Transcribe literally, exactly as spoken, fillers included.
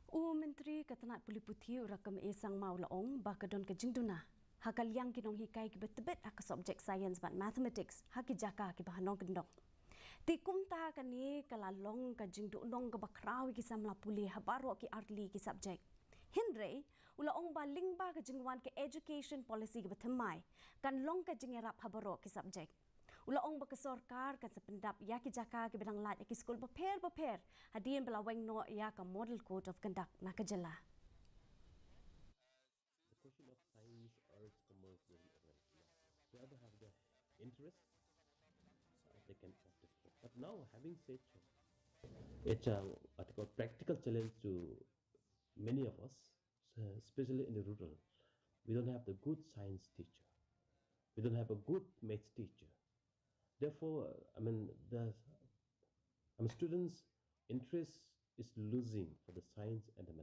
U Myntri ka tnat pule puthi u Rakkam A Sangma u la ong ba ka don ka jingduna ha ka liang ki nonghikai kiba tbit ha ka subject science bad mathematics ha ki jaka kiba ha nongkyndong. Te kumta kane ka la long ka jingduhnong kaba khraw ïa ki samla pule ha baroh ki artylli ki subject. Hynrei u la ong ba lyngba ka jingwan ka education policy kaba thymmai kan long ka jingïarap ha baroh ki subject. U la ong ba ka sorkar kan sa pyndap ïa ki jaka kiba dang lait ha ki skul bapher bapher hadien ba la weng noh ïa ka Model Code of Conduct na ka jylla. The question of science, arts, commerce, very relevant. Whoever have the interest, uh, they can opt it for. But now, having said so, it's a, what I call, practical challenge to many of us, uh, especially in the rural. We don't have the good science teacher. We don't have a good maths teacher. Therefore, uh, I mean, the, I mean, students' interest is losing for the science and the